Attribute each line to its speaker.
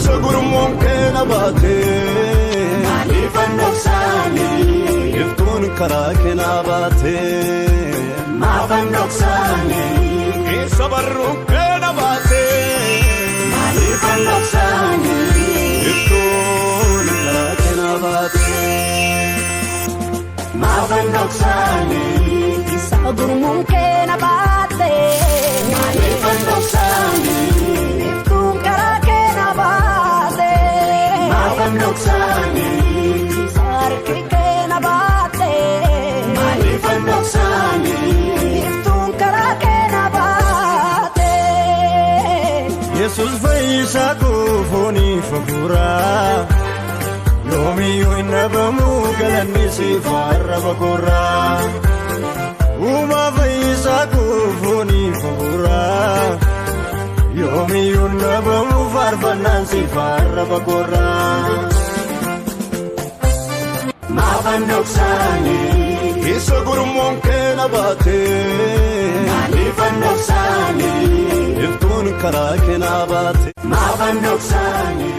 Speaker 1: Isa gurmuun keena baatee.
Speaker 2: Maaliifan dhoksaanii?
Speaker 1: Iftuun karaa keenaa baatee.
Speaker 2: Maafan dhoksaanii?
Speaker 1: Isa barruun keena baatee.
Speaker 2: Maaliifan dhoksaanii?
Speaker 1: Iftuun karaa keenaa baatee.
Speaker 2: Maafan dhoksaanii?
Speaker 3: Isa gurmuun keena baatee.
Speaker 2: Maaliifan dhoksaanii?
Speaker 3: Iftuun karaa keena baatee.
Speaker 2: Maafan dhoksaanii?
Speaker 3: Isa harki keena baatee.
Speaker 2: Maaliifan dhoksaanii?
Speaker 3: Iftuun karaa keena baatee.
Speaker 4: Yesus fayyisaa koo fooniif hafuuraa yoomiyyuu hin dhabamu galanni siif arraba koorraa. Uumaa fayyisaa koo fooniif hafuuraa yoomiyyuu hin dhabamu faarfannaan siif arraba koorraa.
Speaker 2: Maafan dhoksaanii?
Speaker 1: Isa gurmuun keena baatee.
Speaker 2: Maaliifan dhoksaanii?
Speaker 1: Iftuun karaa keenaa baatee.
Speaker 2: Maafan dhoksaanii?